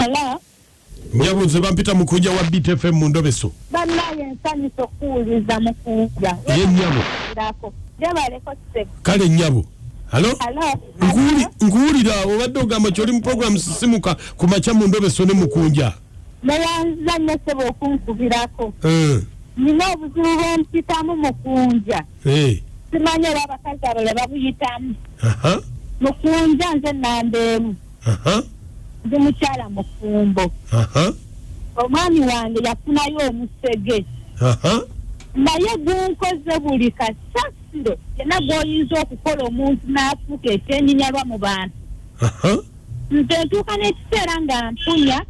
Hello? Nyabo nze bampita Mukunja wa Beat FM mu Ndobeso. Bannaye nsanyusa okuwuliza Mukunja. Ye nnyabo. Gyebaleko ssebo. Kale nnyabo. Halo? Halo? Nkuwulira obadde ogamba kyoli mu program sisimuka ku makya mu Ndobeso ne Mukunja. Neyanziza nnyo ssebo okunkubirako. Eh. Nina obuzibu bwe mpitamu Mukunja. Eh. Simanyi oba abakazi abalala babuyitamu. Mukunja nze namba emu. Ndi mukyala mufumbo. Omwami wange yafunayo omusege. Naye gunkoze buli kasasiro yenna gw'oyinza okukola omuntu n'afuuka ekyenyinyalwa mu bantu. Nze ntuuka n'ekiseera nga mpunya,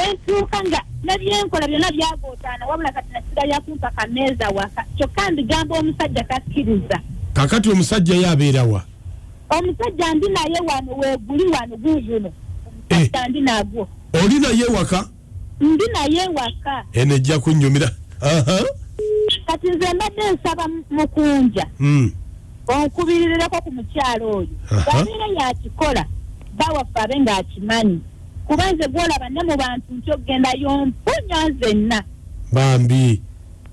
entuuka nga nebyenkola byonna byagootaana wabula kati nasigalira kumpa kameeza waka kyokka mbigamba omusajja takkiriza. Kakati omusajja ye abeera wa? Omusajja ndi naye wano weeguli wano guuguno omusajja ndi nagwo. Oli naye waka? Ndi naye waka. Eno ejja kunnyumira. Kati nze mbadde nsaba Mukunja onkubirireko ku mukyalo oyo bw'abeera yakikola bawaffe abe ng'akimanyi kuba nze gw'olaba ne mu bantu ntya okugendayo mpunya nzenna. Bambi.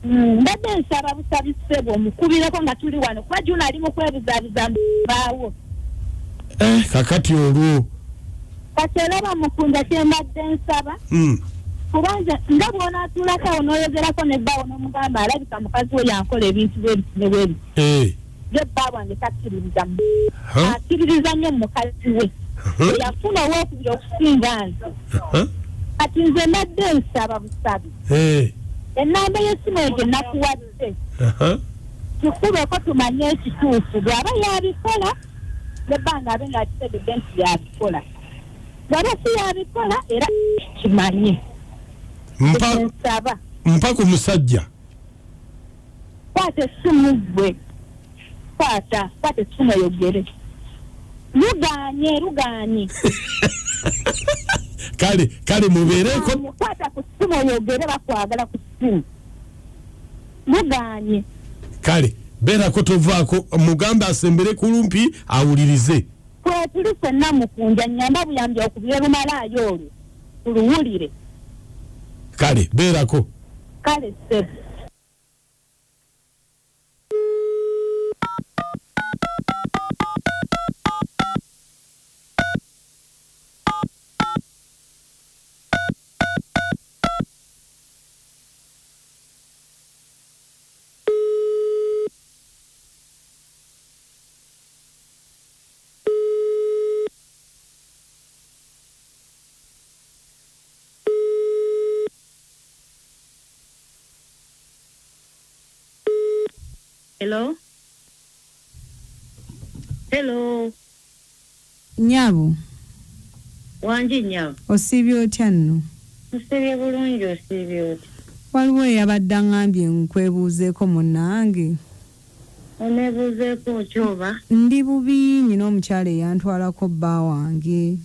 Mbadde nsaba busabi ssebo omukubireko nga tuli wano kuba Juna ali mu kwebuzaabuza mbaawo. Kakati olwo. Kati olaba Mukunja kye mbadde nsaba kuba nze nga bw'onaatuulako awo n'oyogerako ne bbaawo n'omugamba alabika mukazi we yankola ebintu bwe biti ne bwe biti. Ye bba wange takkiririza mu akkiririza nnyo mu mukazi we. Eyafuna owookubiri okusinga nze. Kati nze mbadde nsaba busabi. Ennamba y'essimu eyo gye nakuwadde tukubeko tumanye ekituufu bw'aba yabikola nebbanga abe ng'akitegedde nti yabikola bw'aba si yabikola era kimanye. Nsaba mpa ku musajja. Kwata essimu ggwe, kwata essimu oyogere. Lugaanye lugaanye. Kale kale mubeereko. Kwata ku ssimu oyogere, bakwagala ku ssimu. Lugaanye. Kale beerako tovaako, mugambe asembere kulumpi awulirize. Kwetuli ffenna Mukunja, nnyamba buyambi okubire lumalaayo olwo tuluwulire. Kale beerako. Kale ssebo. Hello? Hello? Nyabo. Wangi nyabo. Osiibye otya nno? Nsiibye bulungi, osiibye otya? Waliwo eyabadde aŋŋambye nkwebuuzeeko munnange. Oneebuuzeeko ki oba? Ndi bubi nnina omukyala eyantwalako bba wange.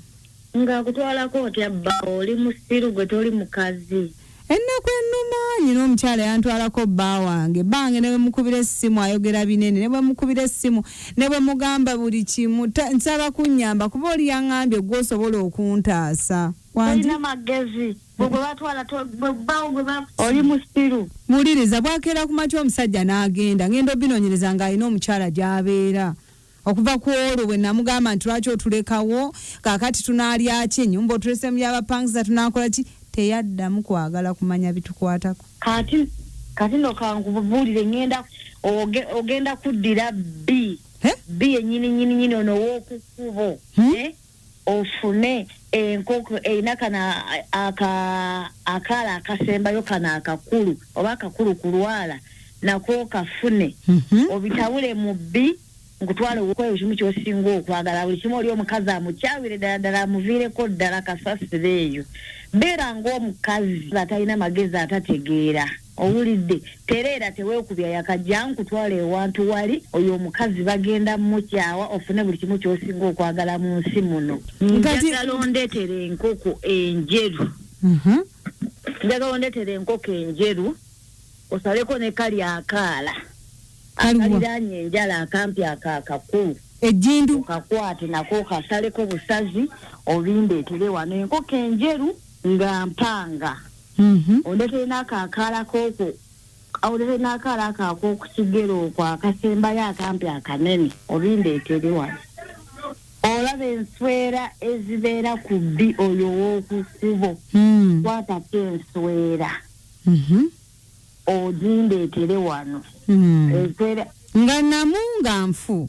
Ng'akutwalako otya bba oli musiru gwe toli mukazi? Ennaku ennuma nnina omukyala eyantwalako bba wange. Bbange ne bwe mukubira essimu ayogera binene, ne bwe mukubira essimu ne bwe mugamba buli kimu nsaba kunnyamba kuba oli yaŋŋambye ggwe osobola okuntaasa. Tolina magezi gwe gwe batwala gwe bbaawo gwe ba oli musiru. Wuliriza bwakeera ku makya omusajja n'agenda ngenda obinoonyereza ng'alina omukyala gy'abeera. Okuva ku olwo bwe namugamba nti lwaki otulekawo kaakati tunaalya ki ennyumba otulesemu y'abapangisa tunaakola ki teyaddamu kwagala kumanya bitukwatako. Kati kati no kankubuulire ngenda ogenda kuddira bbi bbi yennyini nnyini nnyini ono ow'oku kkubo ofune enkoko erina kano akaala akasembayo kano akakulu oba akakulu ku lwala nako kafune obitabule mu bbi nkutwale okweyo kimu ky'osinga okwagala buli kimu oli omukazi amukyawire ddala ddala amuviireko ddala kasasiro eyo. Beera ng'omukazi atalina magezi atategeera. Owulidde tereera teweekubya yakajja nkutwala ewantu wali oyo omukazi bagenda mukyawa ofune buli kimu ky'osinga okwagala mu nsi muno. Njagala ondeetere enkoko enjeru. Njagala ondeetere enkoko enjeru osaleko ne kali akaala. Akaliraanye enjala akampi ako akakulu. Ejjindu. Okakwate nako okasaleko busazi obindeetere wano enkoko enjeru. Nga mpanga. Ondeetere n'akaakaala k'okwo, ondeetere n'akaala ako ak'okukigere okwo akasembayo akampi akanene, obindeetere wano. Olaba enswera ezibeera ku bbi oyo ow'oku kkubo. Kwatako enswera. Ogindeetere wano. Enswera Nga namu nga nfu.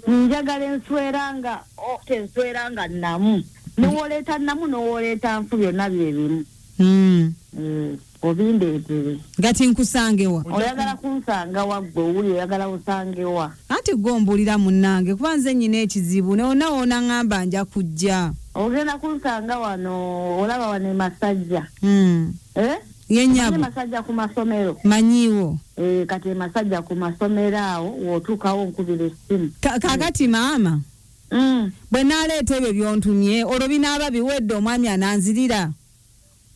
Njagala enswera nga enswera nga namu. N'owoleeta namu n'owoleeta nfu byonna bye bimu. Obindeetere. Gati nkusange wa? Oyagala kunsanga wa ggwe owuli oyagala osange wa? Anti gwe ombuulira munnange kuba nze nnyina ekizibu ne wonna wonna ŋŋamba nja kujja. Ogenda kunsanga wano olaba wano e Masajja. Ye nnyabo. Omanyi Masajja ku masomero? Manyiiwo. Kati e Masajja ku masomero awo w'otuukawo nkubira essimu. Kaakati maama. Bwe nnaaleeta ebyo by'ontumye olwo binaaba biwedde omwami ananzirira?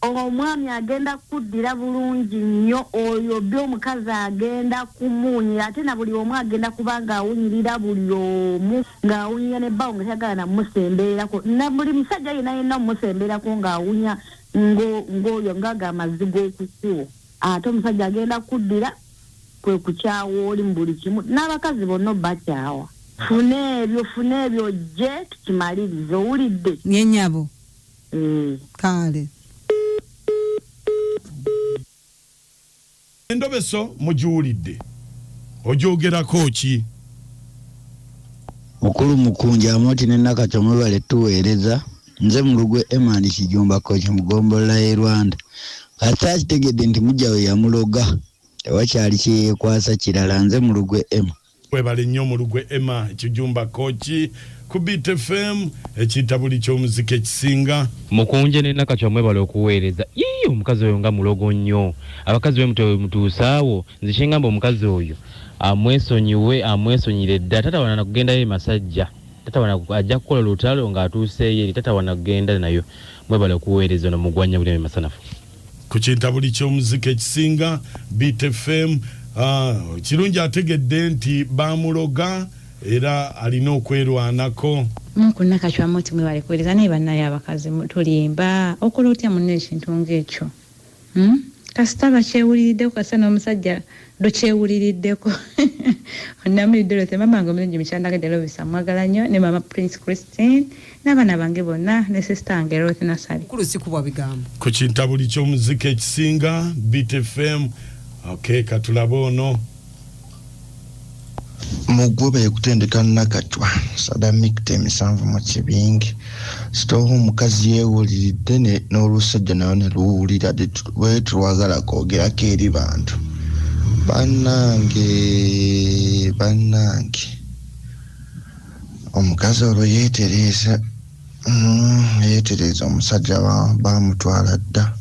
Omwami agenda kukuddira bulungi nnyo, oyo bbi omukazi agenda kumuwunyira ate na buli omu agenda kuba ng'awunyirira buli omu ng'awunyira ne bbaawo nga tayagala na mmusembererako na buli musajja yenna yenna omusembererako ng'awunya ng'oyo ng'ago amazzi g'oku kkubo. Ate omusajja agenda kukuddira kwe kukyawa oli mu buli kimu n'abakazi bonna obakyawa. Funa ebyo, funa ebyo ojje tukimalirize, owulidde? Ye nnyabo. Kale. Endobeso mugiwulidde, ogyogerako ki? Mukulu Mukunja Amooti ne Nakacwa mwebale tuweereza. Nze Mulugwe Emand Kijumba Kooki mu ggombolola y'e Rwanda. Kasita akitegedde nti muggya we yamuloga, tewakyali kye yeekwasa kirala. Nze Mulugwe Emma. Webale nnyo Mulugwe Emma Kijumba Kooki ku Beat FM ekitabuli ky'omuziki ekisinga. Mukunja ne Nakacwa mwebale okuweereza. Yii omukazi oyo nga mulogo nnyo. Abakazi bwe mutyo mutuusaawo, nze kye ngamba omukazi oyo amwesonyiwe, amwesonyire dda. Tatawana na kugendayo e Masajja. Tatawana ajja kukola olutalo ng'atuuseeyo eri, tatawana kugenda nayo. Mwebale okuweereza ono mugwanya buli masanafu. Ku kintabuli ky'omuziki ekisinga Beat FM, kirungi ategedde nti baamuloga era alina okwerwanako. Munku Nakacwa Amooti mwebale kuweereza naye bannaye abakazi tulimba okola otya munno ekintu ng'ekyo? Kasita bakyewuliriddeko kasita n'omusajja lukyewuliriddeko. Namuli Dorothy mama wange omulungi mukyala wange Lovisa mwagala nnyo ne mama Prince Christine n'abaana bange bonna ne sister wange Ruth Nassali. Mukulu sikubwa bigambo. Ku kintabuli ky'omuziki ekisinga Beat FM. Okay, katulabe ono. Mugube kutendeka Nakacwa Sadamikita emisanvu mu kibinge. Sitoowa omukazi yeewuliridde n'olusajja nayo ne luwulira bwe tulwagala kwogerako eri bantu. Bannange, bannange. Omukazi olwo yeetereeza. Yeetereeza omusajja baamutwala dda.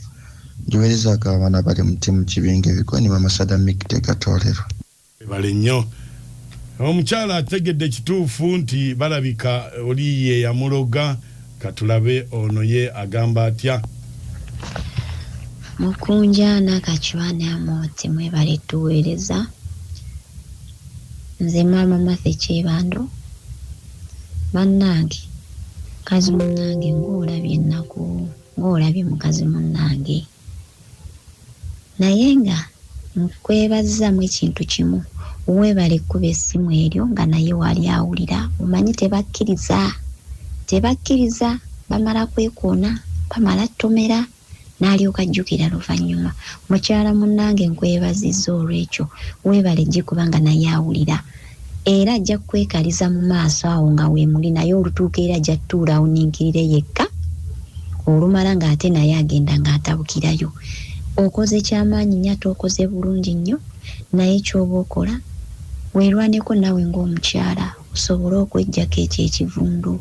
Njiweerezaako abaana bali mu ttiimu kibinge ebikoni mama Sadamikita egatoolerwa. Bale nnyo. Omukyala ategedde kituufu nti balabika oli ye yamuloga. Katulabe ono ye agamba atya. Mukunja Nakacwa ne Amooti mwebale tuweereza. Nze maama Mathe Kyebando. Bannange, mukazi munnange ng'olabye ennaku, ng'olabye mukazi munnange. Naye nga nkwebazaamu ekintu kimu, weebale kkuba essimu eryo nga naye wali awulira. Omanyi tebakkiriza, tebakkiriza, bamala kwekoona, bamala ttomera, n'alyoka ajjukira luvannyuma. Mukyala munnange nkwebazizza olw'ekyo, weebale gikuba nga naye awulira. Era ajja kwekaliza mu maaso awo nga weemuli naye olutuuka era ajja ttuula awuninkirire yekka, olumala ng'ate naye agenda ng'atabukirayo. Okoze kyamaanyi nnyo ate okoze bulungi nnyo, naye ky'oba okola weerwaneko naawe ng'omukyala osobole okweggyako ekyo ekivundu.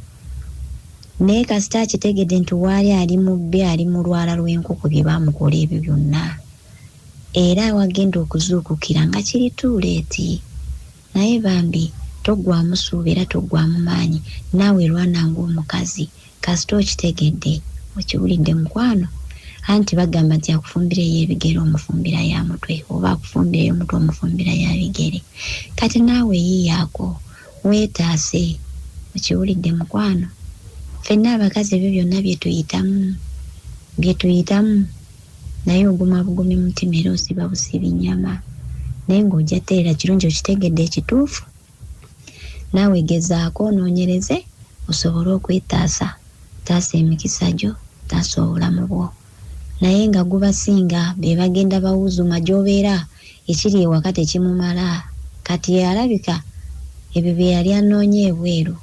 Naye kasita akitegedde nti waali ali mu bbi, ali mu lwala lw'enkoko bye baamukola ebyo byonna. Era wagenda okuzuukukira nga kiri tuuleeti. Naye bambi toggwaamu ssuubi era toggwaamu maanyi, naawe lwana ng'omukazi. Kasita okitegedde, okiwulidde mukwano. Anti bagamba nti akufumbira ey'ebigere omufumbira ya mutwe, oba akufumbira ey'omutwe omufumbira ya bigere. Kati naawe yiyaako, weetaase, okiwulidde mukwano. Ffenna abakazi ebyo byonna bye tuyitamu. Bye tuyitamu naye oguma bugumi mutima era osiba busibi nnyama naye ng'ojja tereera kirungi okitegedde ekituufu naawe gezaako onoonyereze osobole okwetaasa taasa emikisa gyo taasa obulamu bwo naye nga gubasinga be bagenda bawuzuma gy'obeera ekiri ewaka tekimumala kati alabika ebyo bye yali anoonya ebweru.